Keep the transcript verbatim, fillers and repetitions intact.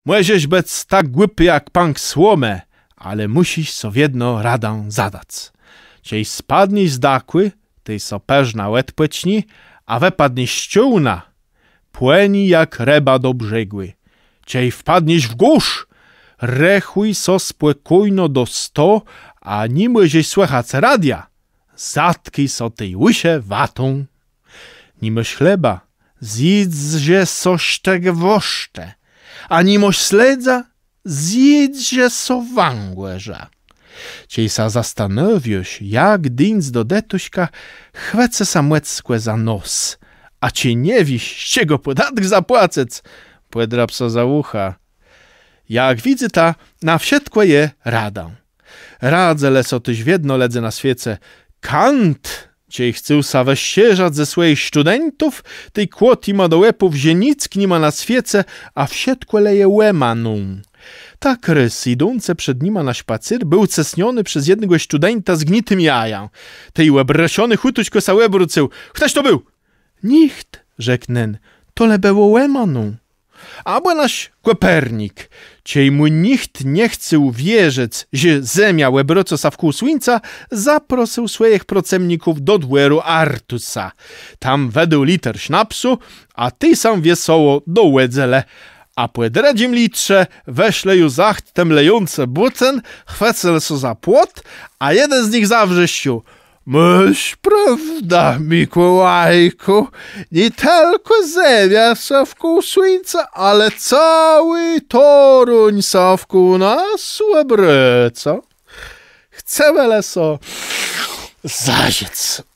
Mòżesz bëc tak głupi jak pãk słomë, ale mùszisz so wiedno radã zadac. Czej spadniesz z dakù, tej so përznã òdpòczni, a wëpadniesz z czôłna, płëni jak rëba do brzegù. Czej wpadniesz w górz, rechùj so spòkójno do sto, a ni mòżesz słëchac radia, zatkij so tej ùszë watą. Ni môsz chleba, zjédzże so sztëk wòsztë, a ni môsz sledza, zjédzże so wãgòrza. Czej sã zastanôwiôsz, jak dińc do dëtuszka, chwëcë sã mòckò za nos. A czej nie wiész, z czegò pòdatk zapłacëc, pòdrap so za ùchã. Jak widzyta, na wszëtkò je rada. Radzëlë so téż wiedno lëdze na swiece. Kant, czej chcôł sã wëszczerzac ze swòjich sztudentów, tej kłôdł jima do łepów, że nick ni ma na swiece, a wszëtkò leje òmaną. Tak rôz, jidącë przed nima na szpacér, béł cësniony przez jednégò sztudenta zgniłim jajã. Tej òbrëszony chùtuszkò sã òbrócył. Chtos to béł? Nicht, rzekł nen, to le bëło òmaną. Abò nasz Kòpernik. Czej mù nicht nie chcôł wierzëc, że Zemia òbrôcô sã wkół Słuńca, zaprosył swòjich procëmników do dwòru Artusa. Tam wëdôł liter sznapsu, a tej sã wiesoło dołôdzëlë. A pò drëdżim litrze wëszlë ju zacht temlejącë bùten, chwëcëlë so za płot, a jeden z nich zawrzeszcził: Môsz prôwdã, Mikòłajkù, nié tëlkò Zemia sã wkół Słuńca, ale całi Toruń sã wkół nas òbrôcô. Chcemë le so zażëc.